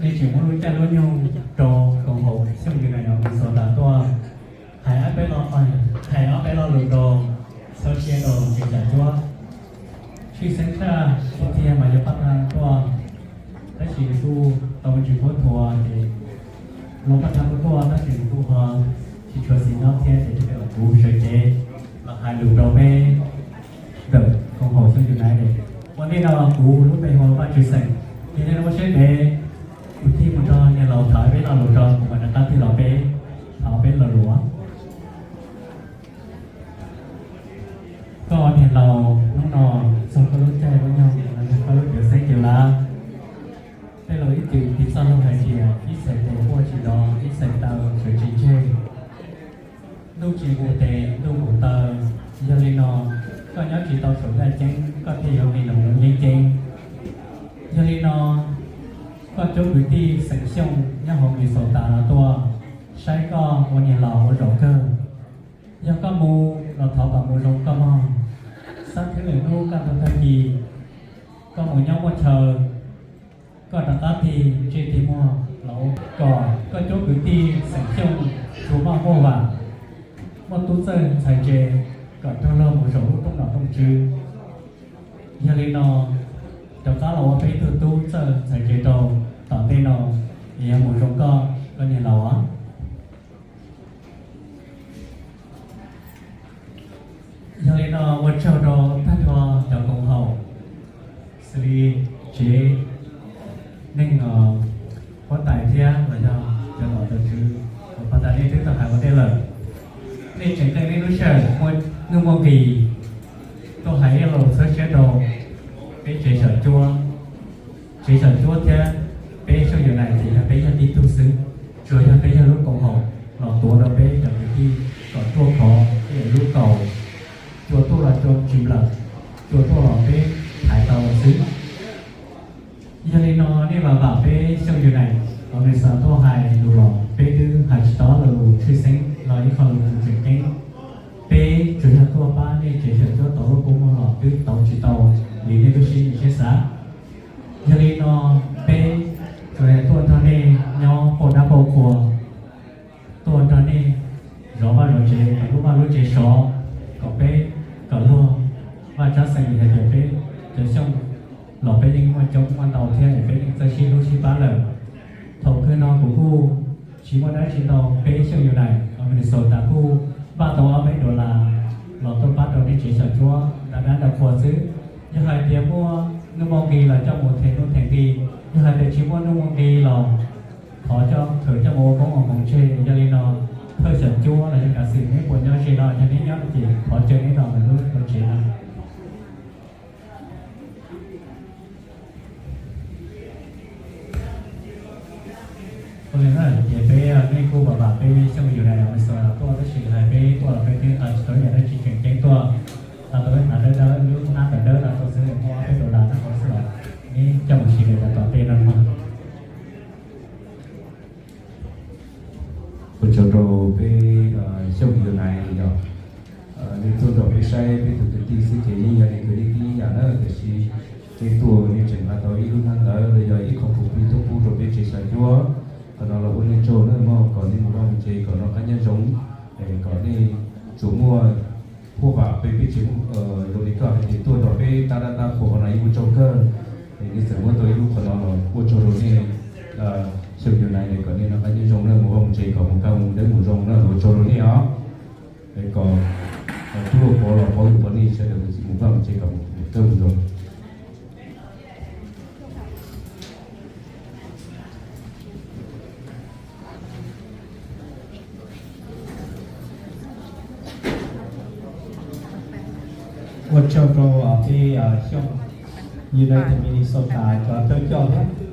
Nej tseem muab lub caij lub nyoog rau koom haum Xyooj United Minnesota tuaj hais ob peb lo, hais ob peb lo lus rau, txhawb siab rau tsev xyom cuab. Tshwj xeeb tshaj tiag tiag mas yog pab thab tuaj, tab sis nws kuj tau me ntsis qhuav thuav ces los pab thab kuj tuaj tab sis nws kuj ho tsis tshua xis nyob thiab ces kuv sawv cev los hais lus rau peb ntawm koom haum Xyooj United. Ua ntej no kuv lub npe hu ua Vaj Tswv Xeem, yog nej ua siab ntev kuv thiaj mus nrog niag laus thov peb lo lus rau kuv mam rov qab tig los peb thov peb lo lus. Koj niag laus, hnub no txog koj lub caij lub nyoog los yog koj lub cawv xeeb cawv lab. Tej laus ib txwm piv txoj lus hais tias ib txhais tes quaj tsis dov, ib txhais taw sawv tsis ntseg, ntuj tsis nqus tes ntuj nqus taw. Yog li no, koj nyob tsis tau saum yaj ceeb koj thiaj yuav qias loo loo yeeb ceeb. Yog li no, koj cov kwv tij xeem Xyooj nyob hauv Minnesota los tuaj saib koj ua niag laus ua zaum kawg. Yog koj mus los thov kom mus zoo koj mog. Xab thwb lwm hnub kaj ntug tag kis koj mus nyob muaj chaw, koj rov qab tig ntsej tig muag los ua kom koj cov kwv tij xeem Xyooj tsuas maj muaj vam, muaj tub txawj ntxhais ntse, kom raug luag mus zaum lub rooj nom rooj tswv. Yog li no, rov qab los ua peb tug tub txawj ntxhais ntse rau tom ntej no, es yog mus zoo koj, koj niag laus. Yog li no ua tsaug rau tag nrho cov koom haum, xws li tsev neeg huab tais thiab los yog cov nom cov tswv uas pas tas nej twb tau hais ua ntej lawm. Nej tseem qee nej lub sij hawm muaj nuj muaj nqis tuaj hais ib lo lus txhawb siab rau peb tsev xyom cuab. Tsev xyom cuab thiab peb Xyooj United ces yog peb yog tib tug xwb, tsuas yog peb yog lub koom haum los tuav rau peb cov kwv tij kom ruaj khov ib yam lub kaus, cua tuaj los cua tsis nplawm, cua tuaj los peb thaiv tau xwb. Yog li no nej vam vam peb Xyooj United, Minnesota tuaj hais lus los peb twb hais tsis tau lo lus tshwj xeeb los ib qho lus tseem ceeb. Peb tsuas yog tuaj pab nej tsev xyom cuab tau lub kua muag los twb tau tsis tau li nej lub siab nyiam siab xav. Yog li no peb tsuas yog tuaj nrog nej nyob pauj dab pauj qhua, tuaj nrog nej zov vaj zov tsev kom lub vaj lub tsev sov, kom peb kom luag vaj tsab xeem li hais tias peb cov Xyooj los peb yeej muaj coob muaj ntau thiab es peb yeej txawj sib hlub sib pab lawm. Thaum kawg no kuv kuj tsis muaj dab tsi ntau, peb Xyooj United Minnesota kuj npaj tau ob peb dollar los tuaj pab rau nej tsev xyom cuab nram dab nram qhua xwb. Yog hais tias muaj nuj muaj nqi los coj mus them nuj them nqi, yog hais tias tsis muaj nuj muaj nqi los thov coj khawm coj mus ua koob ua hmoov tseg. Yog li no thawj xyom cuab los yog kav xwm neb puas nyob ze no, yog neb nyob no ces thov caw neb los ntawm lub tsev no. Ua li na ces peb nej kuj vam vam peb Xyooj United Minnesota tuaj tab sis hais peb tuaj los peb twb tsis tau ib yam dab tsi tseem ceeb tuaj, tau tau ib hnav dawb dawb lub hnab tawv dawb no tuaj xwb, muaj ob peb dollar noj hauv xwb los neb coj mus siv rau tom ntej no mog. Ua tsaug rau peb Xyooj United yog nej tuaj nrog peb saib peb tus kwv tij xwb ces yeej yog nej kwv nej tij ib yam na, tiam sis nej tuaj nej tseem nqa tau ib lub hnab ntawv los yog ib qho khoom plig tuaj pub rau peb tsev xyom cuab. Qhov no los ua nej tsaug na mog, kom nej mus vaj mus tsev kom noj qab nyob zoo, kom nej tsuas muaj huaj vam peb peb tsev zoo li koj hais tias tuaj nrog peb tab dab tab qhua, qhov no yeej ua tsaug kawg. Nej txawm muab tau ib lub qhov no los ua tsaug rau nej Xyooj United kom nej noj qab nyob zoo na, mus vaj mus tsev kom mus kaj mus dawb mus zoo na, ua tsaug rau nej os. Kom tub los pov los pov lwm pov nej sawv daws mus vaj mus tsev kom mus kaj mus zoo. Ua tsaug rau peb Xyooj United Minnesota cov thawj coj thiab.